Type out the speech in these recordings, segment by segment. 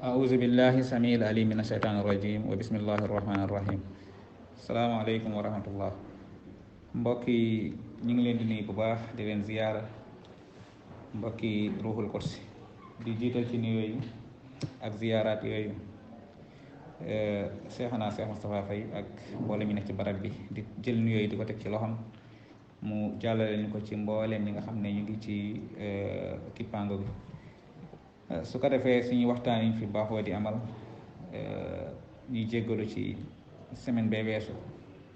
أعوذ بالله السميع العليم من الشيطان الرجيم وبسم الله الرحمن الرحيم salaamaaleykum wa rahmatullah mbokk yi ñu ngi leen di nuyu bu baax di leen ziyaara mbokki ruuxul qudsi di jiital ci nuyoo yi ak ziyaaraat yooyu Seexuna Seex Moustapha Faye ak mboolem ñi nekk ci barab bi di jël nuyoo yi di ko teg ci loxam mu jàllale ñu ko ci mbooleem ñi nga xam ne ñu ngi ci kippaango bi su ko defee suñuy waxtaan yi fi baaxoo di amal ñuy jéggalu ci semaine bee weesu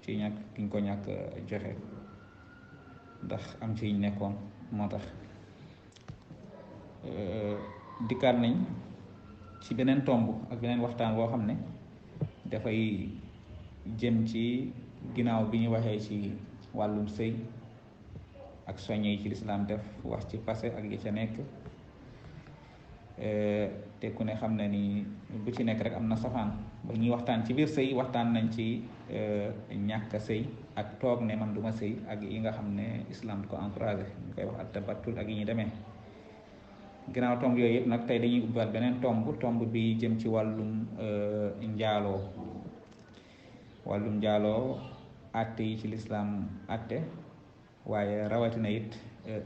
ci ñàkk ki ñu ko ñàkk joxe ndax am ci ñu nekkoon moo tax dikkaat nañ ci beneen tomb ak beneen waxtaan boo xam ne dafay jëm ci ginnaaw bi ñu waxee ci wàllum sëy ak soññe yi ci lislaam def wax ci passé ak yi ca nekk te ku ne xam ne ni bu ci nekk rek am na safaan ba ñuy waxtaan ci biir sëy waxtaan nañ ci ñàkk a sëy ak toog ne man duma sëy ak yi nga xam ne islam du ko encouragé ñu koy wax at tabattul ak yi ñuy demee ginnaaw tomb yooyu yëpp nag tey dañuy ubbiwaat beneen tomb bi jëm ci wàllum njaaloo àtte yi ci lislaam àtte waaye rawatina it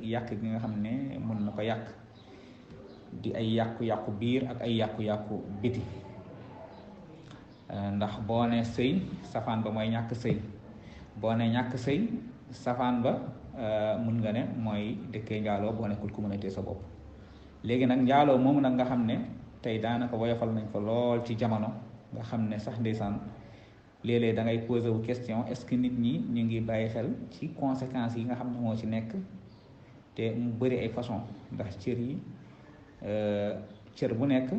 yàq gi nga xam ne mën na ko yàq di ay yàqu-yàqu biir ak ay yàqu-yàqu biti ndax boo ne sëy safaan ba mooy ñàkk sëy boo ne ñàkk sëy safaan ba mun nga ne mooy dëkkee njaaloo boo nekkul ku mën a téye sa bopp léegi nag njaaloo moomu nag nga xam ne tey daanaka woyofal nañ ko lool ci jamono nga xam ne sax ndeysaan léeg-léeg da ngay posé wu question est-ce que nit ñi ñu ngi bàyyi xel ci conséquences yi nga xam ne moo ci nekk te mu bëri ay façon ndax cër bu nekk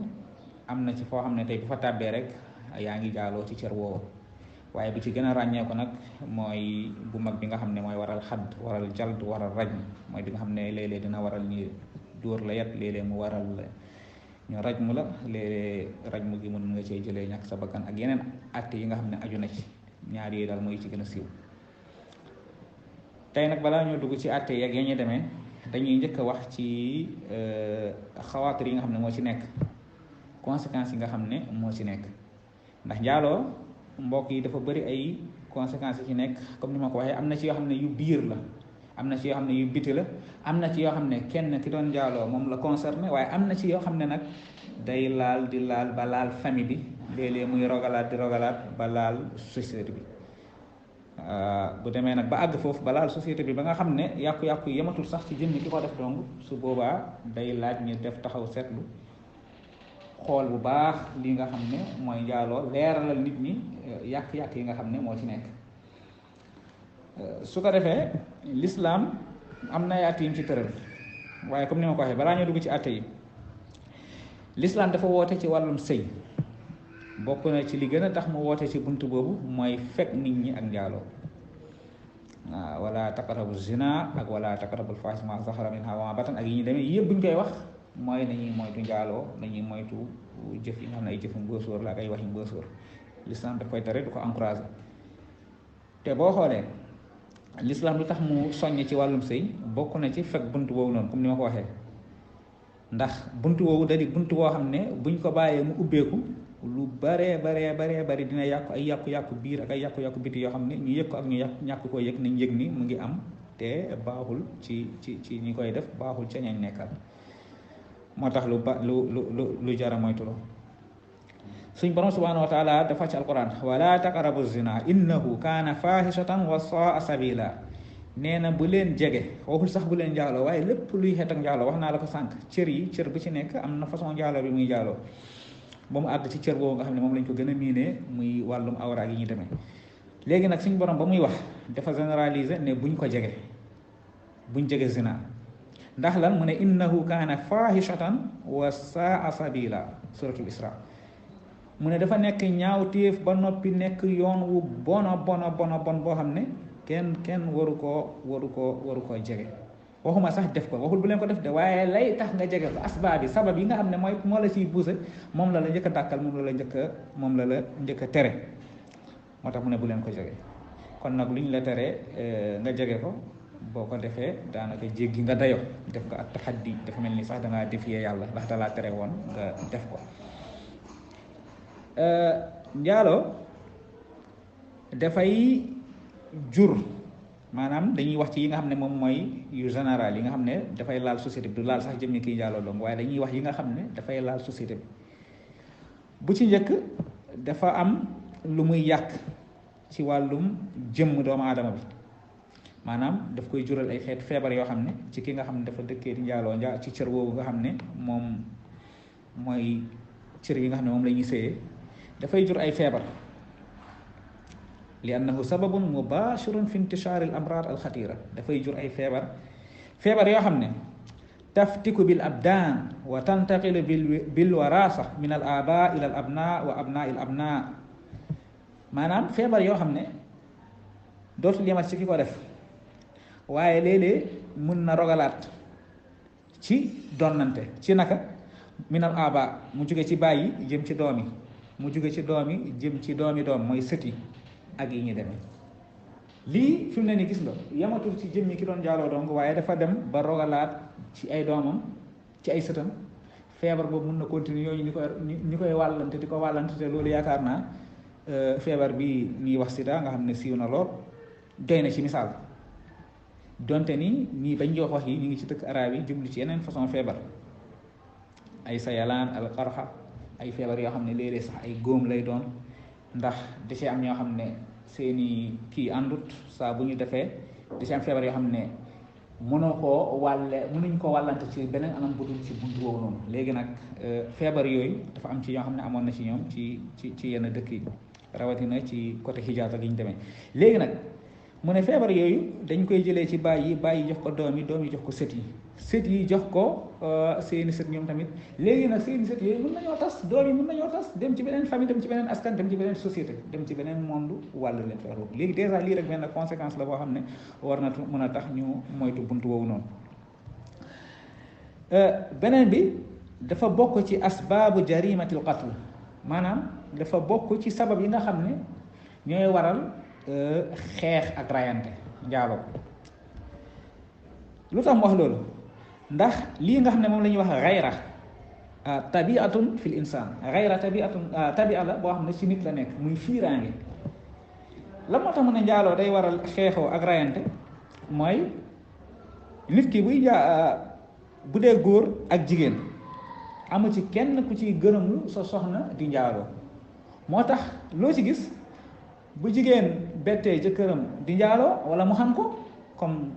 am na ci foo xam ne tey bu fa tàbbee rek yaa ngi jaaloo ci cër woowu waaye bi ci gën a ràññeeku nag mooy bu mag bi nga xam ne mooy waral xadd waral jald waral raj mooy bi nga xam ne léeg-léeg dina waral ñu dóor la yat léeg-léeg mu waral ñu raj mu la léeg-léeg raj mu gi mën nga cee jëlee ñàkk sa bakkan ak yeneen atte yi nga xam ne aju na ci ñaar yi daal mooy ci gën a siiw tey nag balaa ñoo dugg ci atte yeeg ya ñuy demee dañuy njëkk a wax ci xawaatir yi nga xam ne moo ci nekk conséquences yi nga xam ne moo ci nekk ndax njaaloo mbokk yi dafa bëri ay conséquences yi ci nekk comme ni ma ko waxee am na ci yoo xam ne yu biir la am na ci yoo xam ne yu biti la am na ci yoo xam ne kenn ki doon njaaloo moom la concerné waaye am na ci yoo xam ne nag day laal di laal ba laal famille bi léeg-léeg muy rogalaat di rogalaat ba laal société bi bu demee nag ba àgg foofu ba laal société bi ba nga xam ne yàqu-yàqu yi yematul sax ci jëmmi ki ko def dong su boobaa day laaj ñu def taxaw seetlu xool bu baax li nga xam ne mooy njaaloo leeralal nit ñi yàq-yàq yi nga xam ne moo ci nekk su ko defee l'islam am na ay àtte yim ci tëral waaye comme ni ma ko waxee balaa ñoo dugg ci àtte yi l'islam dafa woote ci wàllum sëy bokk na ci li gën a tax mu woote ci bunt boobu mooy fekk nit ñi ak njaaloo waaw wala taqrabu zina ak wala taqrabul fahisha ma zahara minha wa ma batan ak yi ñu demee yëpp bu ñu koy wax mooy nañuy moytu njaaloo nañuy moytu jëf yi nga xam ne ay jëfu mbóosóor la ak ay waxi mbóosóor l'islam daf koy tere du ko encouragé te boo xoolee l'islam lu tax mu soññ ci wàllum sëy bokk na ci fekk bunt boobu noonu comme ni ma ko waxee ndax bunt boobu da di bunt boo xam ne buñ ko bàyyee mu ubbeeku lu baree dina yàqu ay yàqu-yàqu biir ak ay yàqu-yàqu biti yoo xam ne ñu yëg ko ak ñu ñàkk koo yëg nañ yëg ni mu ngi am te baaxul ci ñi koy def baaxul ca ñañ nekkal moo tax lu jara moytuloo suñ borom subhanahu wa taala dafa ci alquran wala taqrabu zina innahu kaana fahishatan wa saa sabila nee na bu leen jege waxul sax bu leen njaaloo waaye lépp luy xeet ak njaaloo wax naa la ko sànq cër bu ci nekk am na façon njaaloo bi muy njaaloo ba mu àgg ci cër boobu nga xam ne moom lañ ko gën a miinee muy wàllum awra yi ñu demee léegi nag suñ borom ba muy wax dafa généraliser ne buñ ko jege buñ jege zina ndax lan mu ne innahu kaana fahishatan wa saa sabila suratul isra mu ne dafa nekk ñaawteef ba noppi nekk yoon wu bon boo xam ne kenn waru koo jege waxuma sax def ko waxul bu leen ko def de waaye lay tax nga jege ko asbaab yi sabab yi nga xam ne mooy moo la ciy poussé moom la njëkk a dàkkal moom la la njëkk a tere moo tax mu ne bu leen ko jege kon nag lu ñu la teree nga jege ko boo ko defee daanaka jéggi nga dayo def nga at taxaddi dafa mel ni sax da ngaa défier yàlla ndax da laa tere woon nga def ko njaaloo dafay jur maanaam dañuy wax ci yi nga xam ne moom mooy yu général yi nga xam ne dafay laal société bi du laal sax jëm ni kii njaaloo doom waaye dañuy wax yi nga xam ne dafay laal société bi bu ci njëkk dafa am lu muy yàq ci wàllum jëmm doomu aadama bi maanaam daf koy jural ay xeet feebar yoo xam ne ci ki nga xam ne dafa dëkkee di njaaloo ci cër woowu nga xam ne moom mooy cër yi nga xam ne moom la ñuy séyee dafay jur ay feebar li annahu sababun mubashirun fi intishaari al amraad al xatira dafay jur ay feebar yoo xam ne taftiku bil abdaan wa tantaqilu bil waraasa min al aba ila al abna wa abna il abna maanaam feebar yoo xam ne dootul yemat ci ki ko def waaye léeg-léeg mun na rogalaat ci donnante ci naka min al aba mu jóge ci bàyyi jëm ci doom yi mu jóge ci doom yi jëm ci doomi doom mooy sët yi ak yi ñu demee lii fi mu ne ni gis nga yamatul ci jëmmi ki doon njaaloo dong waaye dafa dem ba rogalaat ci ay doomam ci ay sëtam feebar boobu mun na continuer yooyu ñu koy wàllante di ko wàllante te loolu yaakaar naa feebar bi ñuy wax sida nga xam ne siiw na lool doy na ci misaal donte ni ñii bañ jox wax yi ñu ngi ci dëkk arab yi jublu ci yeneen façon feebar ay sayalaan al qarxa ay feebar yoo xam ne léeg-léeg sax ay góom lay doon ndax da ci am ñoo xam ne seeni kii àndut saa bu ñu defee da ci am feebar yoo xam ne mënuñ ko wàllante ci beneen anam bu dul ci buntu woowu noonu léegi nag feebar yooyu dafa am ci ñoo xam ne amoon na ci ñoom ci yenn dëkk yi rawatina ci côté Hijaaz ak yi ñu demee léegi nag mu ne feebar yooyu dañ koy jëlee ci bàyyi jox ko doom yi jox ko sët yi jox ko seeni sët ñoom tamit léegi nag seeni sët yooyu mën nañoo tas doom yi mën nañoo tas dem ci beneen famille dem ci beneen askan dem ci beneen société dem ci beneen monde wàll leen feebar boobu léegi dèjà lii rek benn conséquence la boo xam ne war na mën a tax ñu moytu buntu woowu noonu beneen bi dafa bokk ci asbaabu jarimatil qatl maanaam dafa bokk ci sabab yi nga xam ne ñooy waral xeex ak rayante njaaloo lu tax mu wax loolu ndax lii nga xam ne moom la ñuy wax xayra tabiatun fil insaan xayra tabia la boo xam ne ci nit la nekk muy fiiraange la moo tax mu ne njaaloo day waral xeexoo ak rayante mooy nit ki bu dee góor ak jigéen amu ci kenn ku ci gërëmu sa soxna di njaaloo moo tax loo ci gis bu jigéen bettee jëkkëram di njaaloo wala mu xam ko comme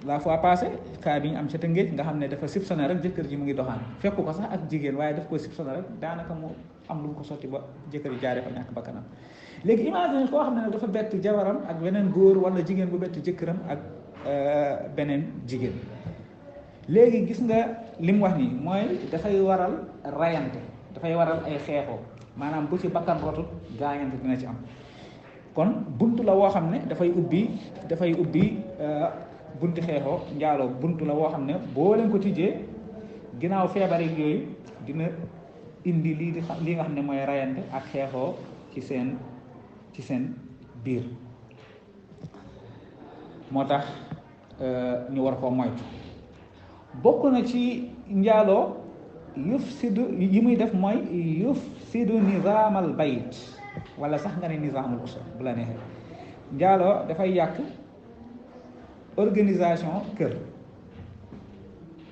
la fois passée cas bi ñu am ca Tëngéej nga xam ne dafa soupçonné rek jëkkër ji mu ngi doxaan fekku ko sax ak jigéen waaye daf ko soupçonné rek daanaka mu am lu mu ko sotti ba jëkkër ji jaaree fa ñàkk bakkanam léegi imagine koo xam ne nag dafa bett jabaram ak beneen góor wala jigéen bu bett jëkkëram ak beneen jigéen léegi gis nga li mu wax nii mooy dafay waral rayante dafay waral ay xeexoo maanaam bu ci bakkan rotut gaañante dina ci am kon buntu la woo xam ne dafay ubbi bunti xeexoo njaaloo buntu la woo xam ne boo leen ko tijjee ginnaaw feebar yi yooyu dina indi lii nga xam ne mooy rayante ak xeexoo ci seen biir moo tax ñu war koo moytu bokk na ci njaaloo yi muy def mooy yufsidu nizaamal bayt wala sax nga ne nizaamul usra bu la neexee njaaloo dafay yàq organisation kër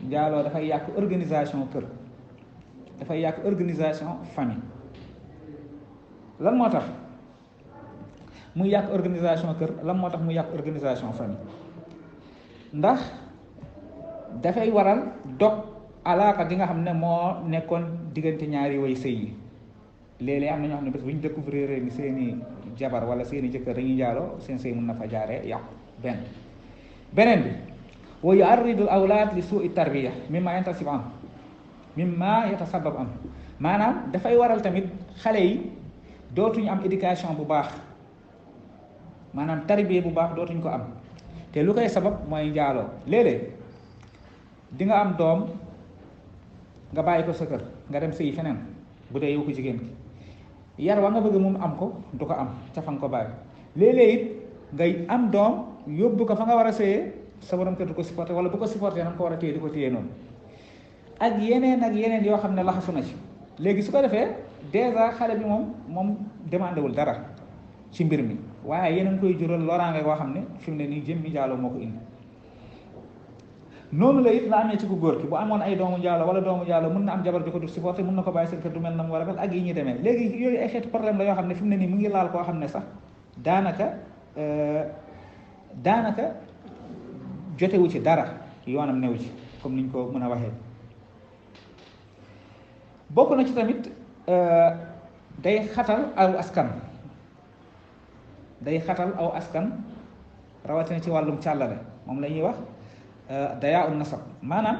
njaaloo dafay yàq organisation kër dafay yàq organisation famille lan moo tax muy yàq organisation kër lan moo tax muy yàq organisation famille ndax dafay waral dog alaaka di nga xam ne moo nekkoon diggante ñaari way sëy yi léeg-léeg am na ñoo xam ne bés bu ñu découvrir ni seeni jabar wala seeni jëkkër dañuy njaaloo seen sëy mun na fa jaaree yàqu beneen bi wa yuarridu al awlaad li suui tarbiya mimma yatasabab am maanaam dafay waral tamit xale yi dootuñu am éducation bu baax maanaam tarbiya bu baax dootuñ ko am te lu koy sabab mooy njaaloo léeg-léeg di nga am doom nga bàyyi ko sa kër nga dem sëyi feneen bu dee yow ko jigéen ki yar wa nga bëgg moom am ko du ko am ca fa nga ko bàyyi léeg-léeg it ngay am doom yóbbu ko fa nga war a sëyee sa borom kër du ko supporté wala bu ko supporté na nga ko war a téye di ko téye noonu ak yeneen yoo xam ne laxasu na ci léegi su ko defee dèjà xale bi moom demandé wul dara ci mbir mi waaye yéen a ngi koy jural loraange koo xam ne fi mu ne nii jëmmi njaaloo moo ko indi. noonu la it la amee ci ku góor ki bu amoon ay doomu njaaloo wala doomu njaaloo mën na am jabar ju ko du supporté mën na ko bàyyi seen kër du mel na mu war a mel ak yi ñuy demee léegi yooyu ay xeetu problème la yoo xam ne fi mu ne nii mu ngi laal koo xam ne sax daanaka jotewu ci dara yoonam new ci comme niñ ko mën a waxee. bokk na ci tamit day xatal aw askan rawatina ci wàllum càllale moom la ñuy wax dayaa un nasab maanaam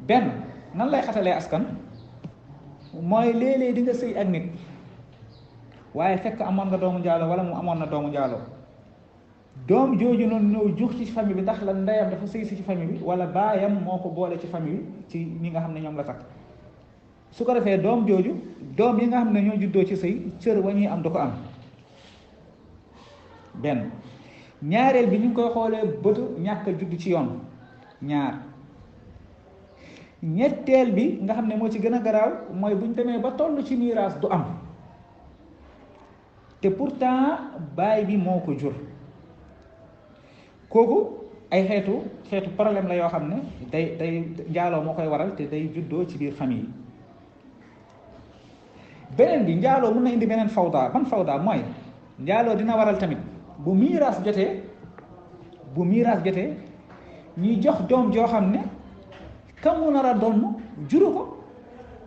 benn nan lay xatalee askan mooy léeg-léeg di nga sëy ak nit waaye fekk amoon nga doomu njaaloo wala mu amoon na doomu njaaloo doom jooju noonu ñëw jux ci famille bi ndax la ndeyam dafa sëy si ci famille bi wala baayam moo ko boole ci famille bi ci ñi nga xam ne ñoom la takk su ko defee doom jooju doom yi nga xam ne ñoo juddoo ci sëy cër wa ñuy am du ko am benn ñaareel bi ñu ngi koy xoolee bëtu ñàkk a judd ci yoon ñaar ñetteel bi nga xam ne moo ci gën a garaaw mooy bu ñu demee ba toll ci miraas du am te pourtant baay bi moo ko jur kooku ay xeetu problème la yoo xam ne day njaaloo moo koy waral te day juddoo ci biir famille yi. beneen bi njaaloo mën na indi beneen fawda ban fawda mooy njaaloo dina waral tamit bu miiraas jotee ñuy jox doom joo xam ne ka mu nar a donn juru ko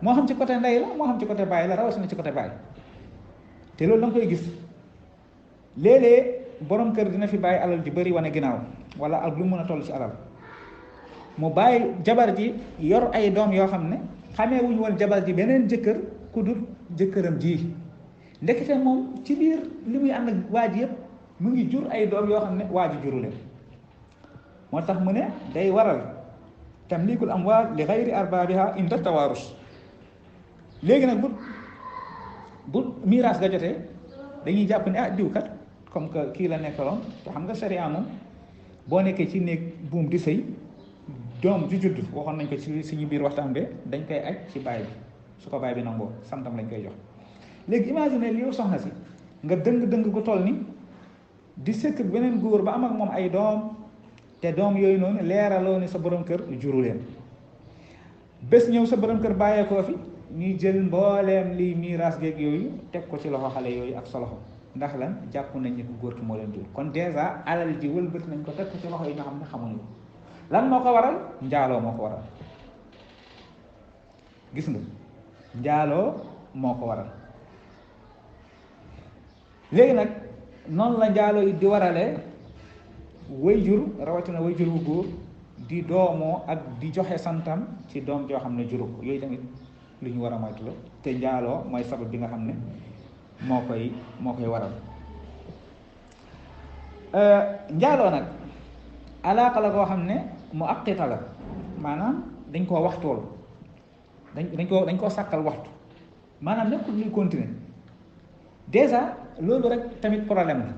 moo xam ci côté ndey la moo xam ci côté baay la rawatina ci côté baay te loolu da nga koy gis léeg-léeg borom kër dina fi bàyyi alal ji bëri wane ginnaaw wala ak lu mën a toll ci alal mu bàyyi jabar ji yor ay doom yoo xam ne xamee wuñu woon jabar ji beneen jëkkër ku dul jëkkëram ji ndekete moom ci biir li muy ànd ak waa ji yëpp mu ngi jur ay doom yoo xam ne waa ji juru leen moo tax mu ne day waral tamlikul amwaal li xayri arbaabiha inda tawaarus léegi nag bu miraas ga jotee dañuy jàpp ne diw kat comme que kii la nekkaloon te xam nga sharia moom boo nekkee ci néeg buum di sëy doom ju judd waxoon nañ ko ci suñu biir waxtaan be dañ koy aj ci baay bi su ko baay bi nangoo santam lañ koy jox. léegi imagine yow soxna si nga dëng gu toll ni di sëkk beneen góor ba am ak moom ay doom te doom yooyu noonu leeraloo ni sa borom kër juru leen bés ñëw sa borom kër bàyyeekoo fi ñuy jël mbooleem liy miiras geeg yooyu teg ko ci loxo xale yooyu ak sa loxo ndax lan jàpp nañ ni ko góor ki moo leen jur kon dèjà alal ji wëlbati nañ ko teg ko ci loxo yi nga xam ne xamuñu ko lan moo ko waral njaaloo moo ko waral gis nga njaaloo moo ko waral léegi nag noonu la njaaloo yi di waralee wayjur rawatina wayjur wu góor di doomoo ak di joxe santam ci doom joo xam ne juru ko yooyu tamit lu ñu war a moytu la te njaaloo mooy sabab bi nga xam ne moo koy waral njaaloo nag alaaka la koo xam ne mu aqita la maanaam dañ koo waxtool dañ koo sàkkal waxtu maanaam nekkul luy continuer déjà loolu rek tamit problème la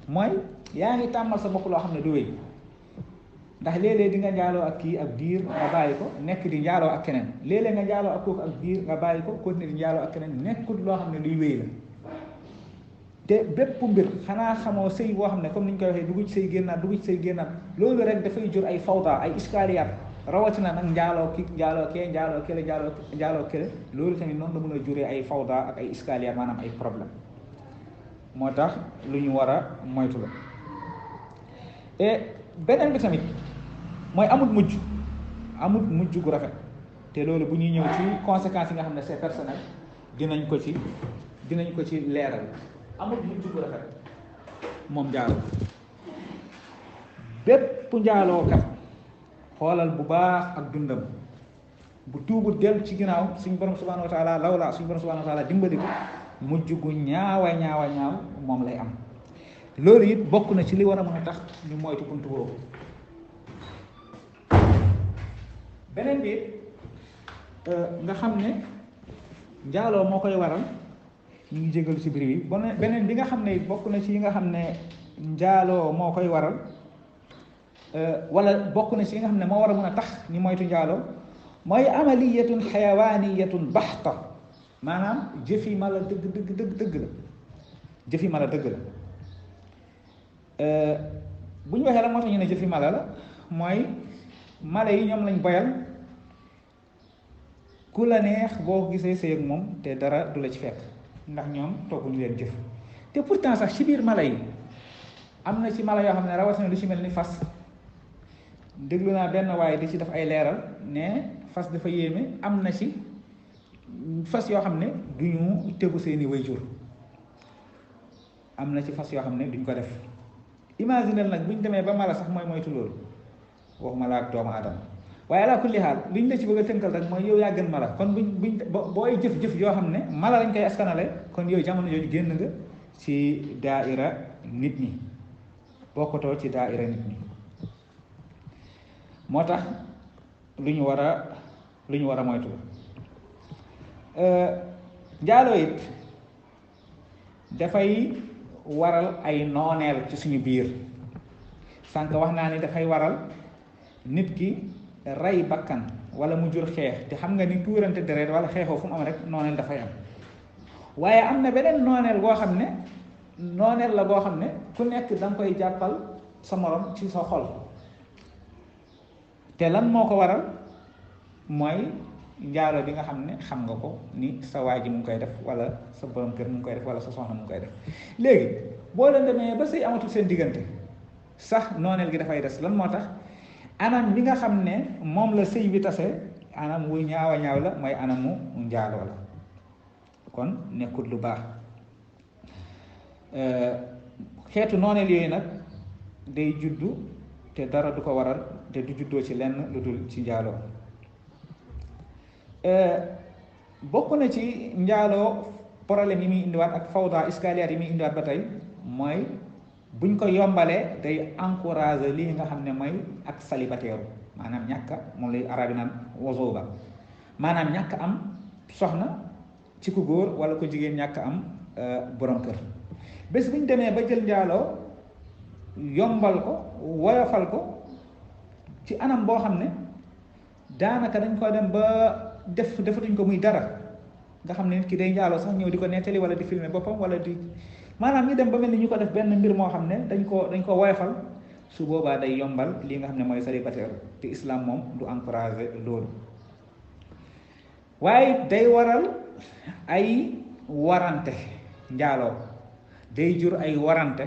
mooy yaa ngi tàmmal sa bopp loo xam ne du wéy ndax léeg-léeg di nga njaaloo ak kii ak diir nga bàyyi ko nekk di njaaloo ak keneen léeg-léeg nga njaaloo ak kooku ak diir nga bàyyi ko continuer di njaaloo ak keneen nekkul loo xam ne luy wéy la te bépp mbir xanaa xamoo sëy boo xam ne comme ni ñu koy waxee dugg ci sëy génnaat loolu rek dafay jur ay fawda ay iskaaliyaat rawatina nag njaaloo kele loolu tamit noonu la mën a juree ay fawda ak ay iskaaliyaat maanaam ay problème moo tax lu ñu war a moytu la et beneen bi tamit mooy amul mujj gu rafet te loolu bu ñuy ñëw ci conséquences yi nga xam ne c'est personnel dinañ ko ci leeral amul mujj gu rafet moom njaaloo bépp njaalookat xoolal bu baax ak dundam bu tuubu del ci ginnaaw suñu borom subhanahu wa taala lawla suñu borom subhanahu wa taala dimbali ko mujj gu ñaaw moom lay am loolu it bokk na ci li war a mën a tax ñu moytu buntu boobu beneen bi nga xam ne njaaloo moo koy waral ñu ngi jégalu ci biir bi beneen bi nga xam ne bokk na ci yi nga xam ne njaaloo moo koy waral wala bokk na ci yi nga xam ne moo war a mën a tax ñu moytu njaaloo mooy amaliyatun xayawaaniyatun baxta maanaam jëfi mala dëgg la jëfi mala dëgg la bu ñu waxee la moo tax ñu ne jëfi mala la mooy mala yi ñoom lañ boyal ku la neex boo ko gisee sëy ak moom te dara du la ci fekk ndax ñoom togguñu leen jëf te pourtant sax ci biir mala yi am na ci mala yoo xam ne rawatina lu ci mel ni fas déglu naa benn waaye di ci def ay leeral ne fas dafa yéeme am na ci fas yoo xam ne du ñu tegu seeni waajur am na ci fas yoo xam ne duñ ko def imaginel nag buñ demee ba mala sax mooy moytu loolu waxuma la ak doomu aadama waaye ala kulli xaal liñ la ci bëgg a tënkal rek mooy yow yaa gën mala kon buñ booy jëf-jëf yoo xam ne mala lañ koy askanale kon yow jamono jooju génn nga ci daaira nit ñi bokkatoo ci daaira nit ñi moo tax lu ñu war a moytu njaaloo it dafay waral ay nooneel ci suñu biir sànq wax naa ni dafay waral nit ki rey bakkan wala mu jur xeex te xam nga ni tuurante deret wala xeexoo fu mu am rek nooneel dafay am waaye am na beneen nooneel goo xam ne nooneel la goo xam ne ku nekk da nga koy jàppal sa morom ci sa xol te lan moo ko waral mooy njaalo bi nga xam ne xam nga ko ni sa waay ji mu ngi koy def wala sa borom kër mu ngi koy def wala sa soxna mu ngi koy def léegi boo leen demee ba sëy amatul seen diggante sax nooneel gi dafay des lan moo tax anam bi nga xam ne moom la sëy bi tase anam wu ñaaw a ñaaw la mooy anamu njaaloo la kon nekkul lu baax xeetu nooneel yooyu nag day juddu te dara du ko waral te du juddoo ci lenn lu dul ci njaaloo bokk na ci njaaloo problème yi muy indiwaat ak fawda iskaliyaat yi muy indiwaat ba tey mooy buñ ko yombalee day encourager lii nga xam ne mooy ak célibataire maanaam ñàkk moom lay arabi naan wazoba maanaam ñàkk am soxna ci ku góor wala ko jigéen ñàkk am borom kër bés buñ demee ba jël njaaloo yombal ko woyofal ko ci anam boo xam ne daanaka dañ ko dem ba defatuñ ko muy dara nga xam ne nit ki day njaaloo sax ñëw di ko nettali wala di filmer boppam wala di maanaam ñu dem ba mel ni ñu ko def benn mbir moo xam ne dañ ko woyofal su boobaa day yombal lii nga xam ne mooy célibataire te islam moom du encourager loolu waaye day waral ay warante njaaloo day jur ay warante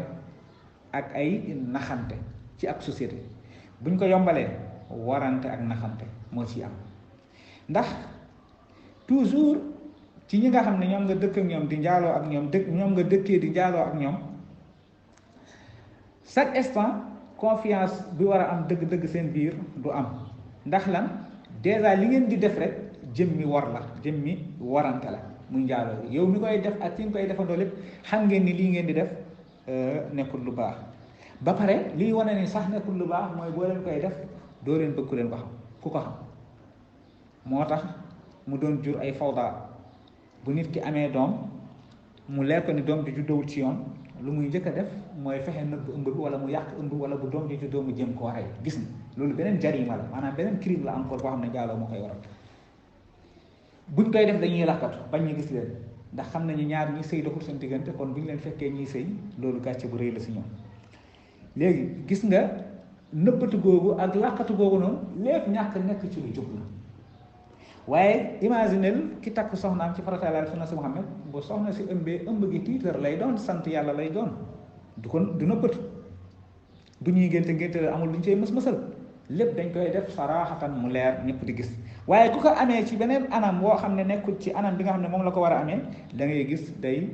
ak ay naxante ci ab société buñ ko yombalee warante ak naxante moo ci am ndax toujours ci ñi nga xam ne ñoom nga dëkk ak ñoom di njaaloo ak ñoom ñoom nga dëkkee di njaaloo ak ñoom chaque instant confiance bi war a am dëgg-dëgg seen biir du am ndax lan déjà li ngeen di def rek jëmmi war la jëmmi warante la muy njaaloo yow mi koy def ak ki nga koy defandoo lépp xam ngeen ni lii ngeen di def nekkul lu baax ba pare lii wane ni sax nekkul lu baax mooy boo leen koy def doo leen bëgg ku leen ko xam ku ko xam moo tax mu doon jur ay fawda bu nit ki amee doom mu leer ko ni doom di juddowul ci yoon lu muy njëkk a def mooy fexe nëbb ëmb bi wala mu yàq ëmb wala bu doom di juddoo mu jëm koo rey gis na loolu beneen jarima la maanaam beneen crime la encore boo xam ne njaaloo moo koy waral buñ koy def dañuy lakkatu bañ ñu gis leen ndax xam nañu ñaar ñi sëy doxul seen diggante kon bu ñu leen fekkee ñuy sëy loolu gàcce bu rëy la si ñoom léegi gis nga nëbbatu googu ak làkkatu googu noonu lépp ñàkk nekk ci lu jub la waaye imaginel ki takk soxnaam ci farata Yàlla sunna si Muhammad bu soxna si ëmbee ëmb gi tiitar lay doon sant yàlla lay doon du kon du nëbbatu bu ñuy ngénte amul lu ñu cay mës-mësal lépp dañ koy def saraaxatan mu leer ñëpp di gis waaye ku ko amee ci beneen anam woo xam ne nekkul ci anam bi nga xam ne moom la ko war a amee da ngay gis day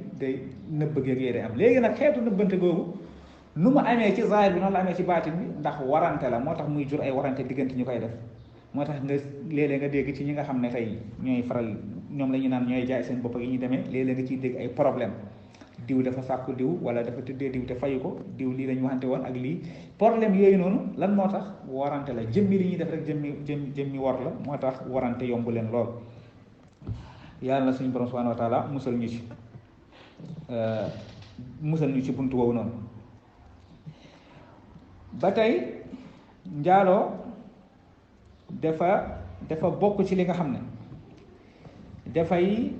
nëbb geeg yee day am léegi nag xeetu nëbbante googu nu mu amee ci zahir bi noonu la amee ci baatin bi ndax warante la moo tax muy jur ay warante diggante ñu koy def moo tax nga léeg-léeg nga dégg ci ñi nga xam ne tey ñooy faral ñoom la ñu naan ñooy jaay seen bopp ak yi ñu demee léeg-léeg nga ciy dégg ay problème diw dafa sàkku diw wala dafa tëddee diw te fayu ko diw lii lañu waxante woon ak lii problème yooyu noonu lan moo tax warante la jëmmi li ñuy def rek jëmmi war la moo tax warante yombu leen lool yàlla na suñu borom subhanahu wa taala musal ñu ci buntu woowu noonu ba tey njaaloo dafa dafa bokk ci li nga xam ne dafay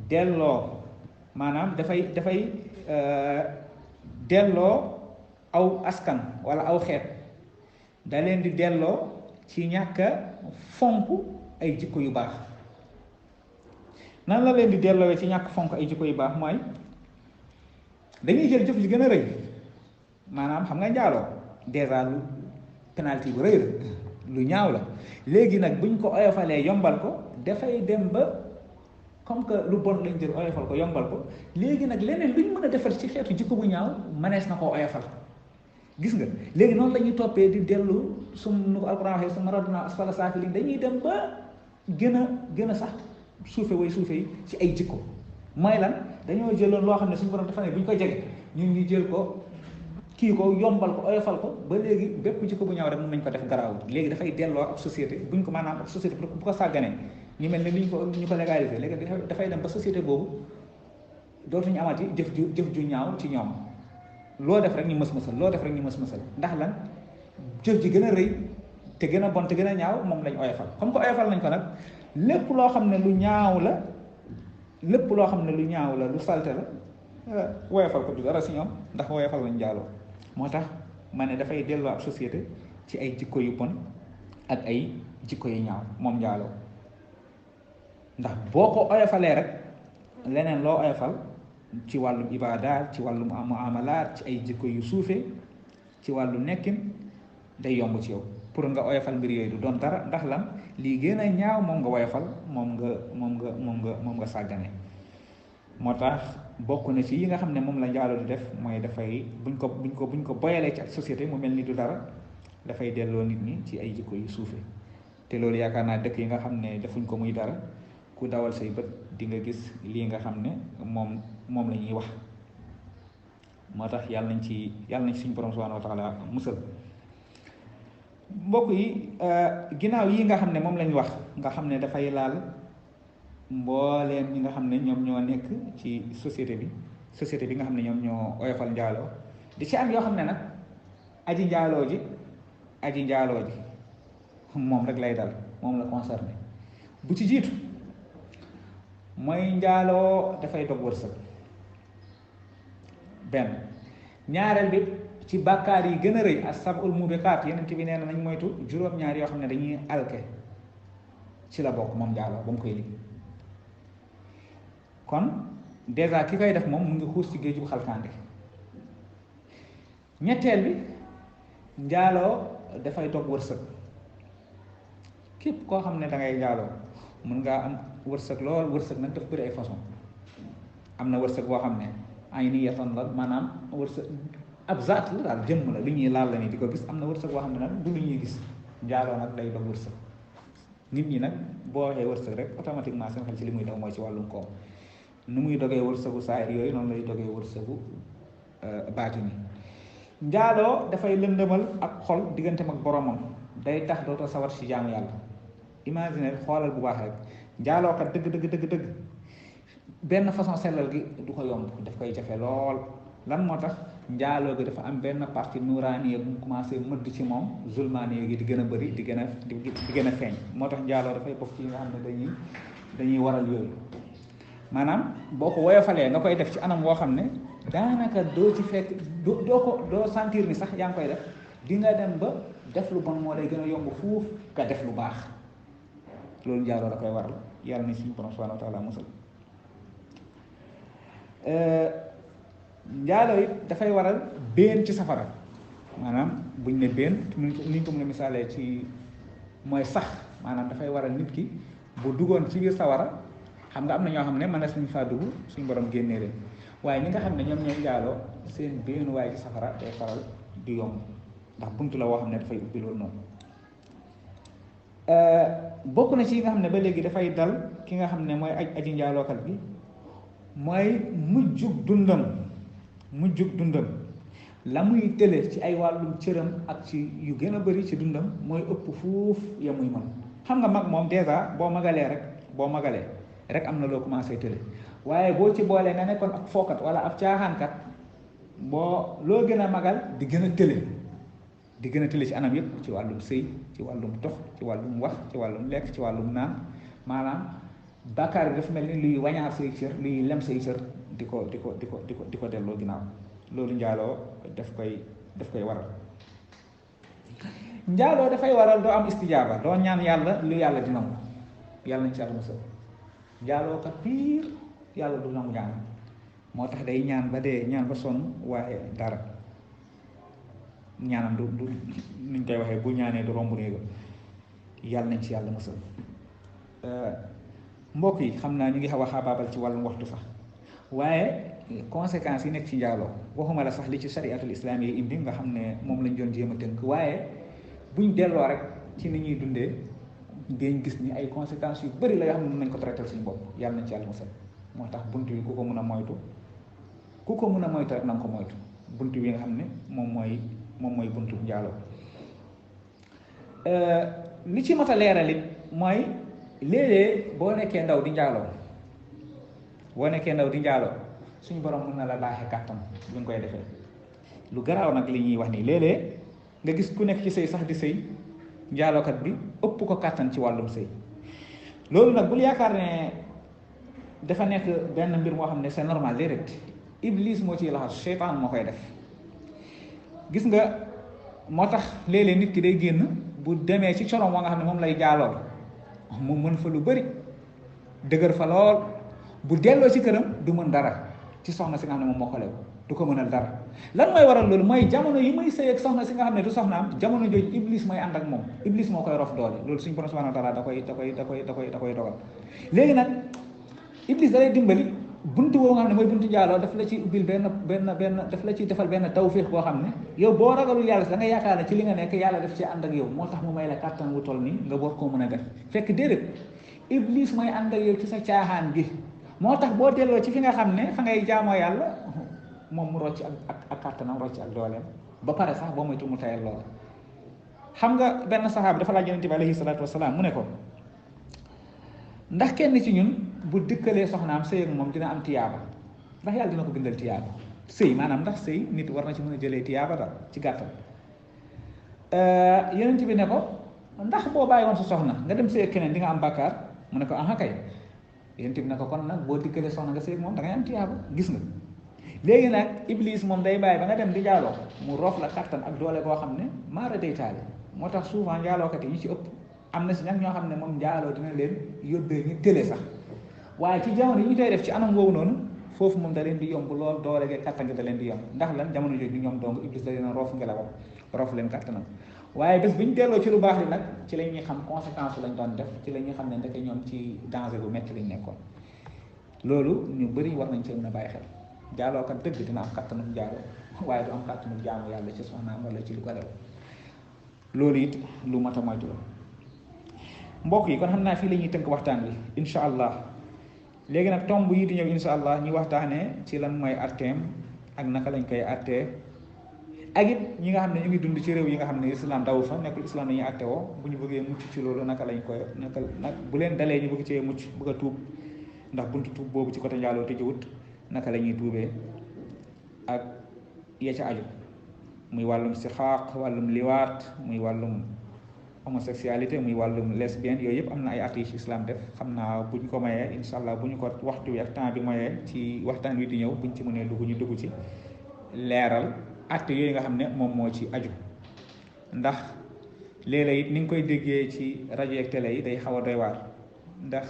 delloo maanaam dafay delloo aw askan wala aw xeet da leen di delloo ci ñàkk a fonk ay jikko yu baax. nan la leen di delloowee ci ñàkk fonk ay jikko yu baax mooy dañuy jël jëf ji gën a rëy maanaam xam nga njaaloo déjà lu penalty bu rëy la lu ñaaw la léegi nag buñ ko oyofalee yombal ko dafay dem ba comme que lu bon lañ jël oyofal ko yombal ko léegi nag leneen luñ mën a defar ci xeetu jikko bu ñaaw mënees na koo oyofal. gis nga léegi noonu la ñuy toppee di dellu nu ko alquran waxee summa radadnaa asfala saafiliin dañuy dem ba gën a sax suufe yi ci ay jikko mooy lan dañoo jëloon loo xam ne suñu borom dafa ne bu ñu ko jege ñun ñu jël ko kii ko yombal ko oyofal ko ba léegi bépp jikko bu ñaaw rek mën nañ ko def garaawul léegi dafay delloo ab société buñ ko maanaam ab société bu ko sàgganee ñu mel ne ñu ko légaliser léegi dafay dem ba société boobu dootuñu amati jëf ju ñaaw ci ñoom. loo def rek ñu mës-mësal ndax lan jëf ji gën a rëy te gën a bon te gën a ñaaw moom lañ oyofal comme que oyofal nañ ko nag lépp loo xam ne lu ñaaw la lu salte la woyofal ko du dara si ñoom ndax woyofal lañ njaaloo moo tax ma ne dafay delloo ab société ci ay jikko yu bon ak ay jikko yu ñaaw moom njaaloo ndax boo ko oyofalee rek leneen loo oyofal ci wàllum ibaadaat ci wàllum muamalaat ci ay jikko yu suufee ci wàllu nekkin day yomb ci yow pour nga oyofal mbir yooyu du doon dara ndax lan lii gën a ñaaw moom nga oyofal moom nga sàggane. moo tax bokk na ci yi nga xam ne moom la njaaloo di def mooy dafay buñ ko boyalee ci ak société mu mel ni du dara dafay delloo nit ñi ci ay jikko yu suufee te loolu yaakaar naa dëkk yi nga xam ne defuñ ko muy dara ku dawal say bët di nga gis lii nga xam ne moom la ñuy wax. moo tax yàlla nañ ci suñu borom subhanahu wa taala musal. mbokk yi ginnaaw yi nga xam ne moom lañ wax nga xam ne dafay laal mbooleem ñi nga xam ne ñoom ñoo nekk ci société bi nga xam ne ñoom ñoo oyofal njaaloo di ci am yoo xam ne nag aji njaaloo ji moom rek lay dal moom la concerné. bu ci jiitu mooy njaaloo dafay dog wërsëg benn. ñaareel bi ci bàkkaar yi gën a rëy as-sab'ul mubiqaat yeneen bi nee na nañ moytu juróom-ñaar yoo xam ne dañuy alke ci la bokk moom njaaloo ba mu koy liggéey kon dèjà ki koy def moom mu ngi xuus ci géeju xalkaande. ñetteel bi njaaloo dafay dog wërsëg képp koo xam ne da ngay njaaloo mën ngaa am wërsëg lool wërsëg nag daf bëri ay façon am na wërsëg boo xam ne ay niyatan la maanaam wërsëg ab zaat la daal jëmm la lu ñuy laal la ni di ko gis am na wërsëg boo xam ne nag du lu ñuy gis njaaloo nag day dog wërsëg. nit ñi nag boo waxee wërsëg rek automatiquement seen xel ci li muy daw mooy ci wàllum koom nu muy dogee wërsëgu saayir yooyu noonu lay dogee wërsëgu baatini. njaaloo dafay lëndëmal ak xol digganteem ak boromam day tax dootoo sawar ci jaamu yàlla. imaginer xoolal bu baax rek njaalookat dëgg benn façon sellal gi du ko yomb daf koy jafe lool. lan moo tax njaaloo gi dafa am benn partie nuraaniya bu mu commencé mëdd ci moom zulmaaniya gi di gën a bëri di gën a feeñ. moo tax njaaloo dafay bokk ci yi nga xam ne dañuy waral yooyu maanaam boo ko woyofalee nga koy def ci anam woo xam ne daanaka doo ci fekk doo sentir ni sax yaa ngi koy def di nga dem ba def lu bon moo lay gën a yomb fuuf nga def lu baax. loolu njaaloo da koy waral yàlla na suñu borom subhanahu wa taala musal. njaaloo it dafay waral béen ci safara maanaam buñ ne béen ni ko mën a misaalee ci mooy sax maanaam dafay waral nit ki bu duggoon ci biir sawara xam nga am na ñoo xam ne mën na suñu faa dugg suñu borom génnee leen waaye ñi nga xam ne ñoom ñooy njaaloo seen béenu waaye ci safara day faral di yomb ndax buntu la woo xam ne dafay ubbi loolu noonu. bokk na ci yi nga xam ne ba léegi dafay dal ki nga xam ne mooy aji njaalookat bi mooy mujjug dundam la muy tële ci ay wàllum cëram ak ci yu gën a bari ci dundam mooy ëpp fuuf ya muy mën. xam nga mag moom dèjà boo magalee rek am na loo commencé tële waaye boo ci boolee nga nekkoon ab fookat wala ab caaxaankat loo gën a magal di gën a tële di gën a tële ci anam yëpp ci wàllum sëy ci wàllum dox ci wàllum wax ci wàllum lekk ci wàllum naan maanaam bàkkaar bi dafa mel ni luy wañaar say cër luy lem say cër di ko delloo ginnaaw loolu njaaloo daf koy waral njaaloo dafay waral doo am istijaaba doo ñaan yàlla lu yàlla di nangu yàlla nañ ci yàlla musal njaaloo kat piir yàlla du nangu ñaan moo tax day ñaan ba dee ñaan ba sonn waaye dara ñaanam du nuñ koy waxee bu ñaanee du romb néega yàlla nañ ci yàlla musal mbokk yi xam naa ñu ngi xaw a xaabaabal ci wàllum waxtu sax waaye conséquences yi nekk ci njaaloo waxuma la sax li ci shariatul islam yi indi nga xam ne moom lañ doon jéem a tënk waaye buñ delloo rek ci ni ñuy dundee dañ gis ni ay conséquences yu bari la yoo xam ne mën nañ ko traité suñu bopp yàlla nañ ci yàlla musal moo tax bunt bi ku ko mën a moytu rek na nga ko moytu bunt bi nga xam ne moom mooy buntu njaaloo li ci mat a leeral it mooy léeg-léeg boo nekkee ndaw di njaaloo suñu borom mën na la baaxee kàttan lu nga koy defee lu garaaw nag li ñuy wax nii léeg-léeg nga gis ku nekk ci sëy sax di sëy njaalookat bi ëpp ko kàttan ci wàllum sëy loolu nag bul yaakaar ne dafa nekk benn mbir moo xam ne c'est normal déedéet iblis moo ciy laxas seytaan moo koy def gis nga moo tax léeg-léeg nit ki day génn bu demee ci corom moo nga xam ne moom lay jaalool mu mën fa lu bari dëgër fa lool bu delloo ci këram du mën dara ci soxna si nga xam ne moom moo ko lew du ko mënal dara lan mooy waral loolu mooy jamono yi muy sëy ak soxna si nga xam ne du soxnaam jamono jooju iblis mooy ànd ak moom iblis moo koy rof doole loolu suñu borom subhanahu wa taala da koy dogal léegi nag iblis da lay dimbali buntu boo nga xam ne mooy buntu njaaloo daf la ci ubbil benn daf la ci defal benn tawfiix boo xam ne yow boo ragalul yàlla si da nga yaakaar ne ci li nga nekk yàlla daf ci ànd ak yow moo tax mu may la kàttan wu toll nii nga war koo mën a def fekk déedéet iblis mooy ànd ak yow ci sa caaxaan gi moo tax boo delloo ci fi nga xam ne fa ngay jaamoo yàlla moom mu rocc ak kàttanam rocc ak dooleem ba pare sax boo moytu mu tayal lool xam nga benn saxaaba dafa laaj yonent bi alayhi salaatu wasalaam mu ne ko ndax kenn ci ñun bu dëkkalee soxnaam sëy ak moom dina am tiyaaba ndax yàlla dina ko bindal tiyaaba sëy maanaam ndax sëy nit war na ci mën a jëlee tiyaaba daal ci gàttal yonent bi ne ko ndax boo bàyyi woon sa soxna nga dem sëy ak keneen di nga am bàkkaar mu ne ko aha kay yonent bi ne ko kon nag boo dëkkalee soxna nga sëy ak moom da ngay am tiyaaba gis nga léegi nag iblis moom day bàyyi ba nga dem di jaaloo mu roof la kattan ak doole boo xam ne maara day taale moo tax souvent njaalookat yi ñu ci ëpp am na si nag ñoo xam ne moom njaaloo dina leen yóbbee ñu tële sax waaye ci jamono yi ñu koy def ci anam woowu noonu foofu moom da leen di yomb lool doole ge kattan gi da leen di yomb ndax lan jamono jooju du ñoom dong iblis da leen roof ngelawam roof leen kattanam waaye bés bu ñu delloo ci lu baax li nag ci la ñuy xam conséquence lañ doon def ci la ñuy xam ne ndeke ñoom ci danger bu métti lañ nekkoon loolu ñu bëri war nañ cee mën a bàyyi xel jaalookat dëgg dina am kattanum jaaloo waaye du am kattanum jaamu yàlla ci soxnaam wala ci lu ko lew loolu it lu mat a moytu la mbokk yi kon xam naa fii la ñuy tënk waxtaan bi incha allah léegi nag tomb yi di ñëw incha allah ñu waxtaanee ci lan mooy atteem ak naka lañ koy attee ak it ñi nga xam ne ñu ngi dund ci réew yi nga xam ne islam daw fa nekkul islam dañuy atte woo bu ñu bëggee mucc ci loolu naka lañ koy naka nag bu leen dalee ñu bëgg cee mucc bëgg a tuub ndax buntu tuub boobu ci côté njaaloo tëjewut naka la ñuy tuubee ak ya ca aju muy wàllum sixaaq wàllum liwaat muy wàllum homosexualité muy wàllum lesbienne yooyu yëpp am na ay at yi ci islam def xam naa bu ñu ko mayee incha allah bu ñu ko waxtu wi ak temps bi mayee ci waxtaan wi di ñëw buñ ci mënee dugg ñu dugg ci leeral at yooyu nga xam ne moom moo ci aju ndax léeg-léeg it ni nga koy déggee ci rajo ak télé yi day xaw a doy waar ndax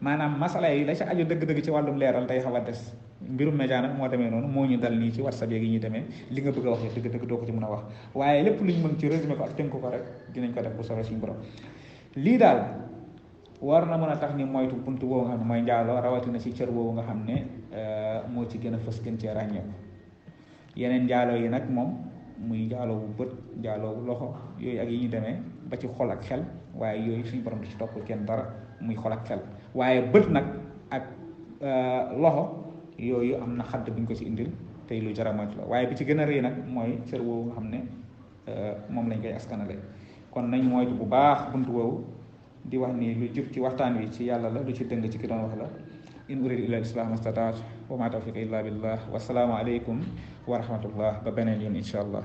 maanaam masala yi la ca aju dëgg-dëgg ci wàllum leeral day xaw a des mbirum média nag moo demee noonu moo ñu dal nii ci whatsapp yeeg yi ñuy demee li nga bëgg a wax dëgg-dëgg doo ko ci mën a wax waaye lépp luñ mën ci résumé ko ak tënk ko rek dinañ ko def bu soobee suñu borom lii daal war na mën a tax ni moytu buntu boobu nga xam ne mooy njaaloo rawatina ci cër boobu nga xam ne moo ci gën a fës gën cee ràññeeku yeneen njaaloo yi nag moom muy njaaloo bu bët njaaloo bu loxo yooyu ak yi ñu demee ba ci xol ak xel waaye yooyu suñu borom du ci toppul kenn dara muy xol ak xel waaye bët nag ak loxo yooyu am na xadd bu ñu ko ci indil tey lu jar a moytu la waaye bi ci gën a rëy nag mooy cër woowu nga xam ne moom lañ koy askanale kon nañ moytu bu baax buntu woowu di wax ni lu jub ci waxtaan wi ci yàlla la lu ci dëng ci ki doon wax la in uridu illa al-islaah mastataatu wa ma tawfiqi illa billah wa salaamu aleykum wa rahmatullah ba beneen yoon incha allah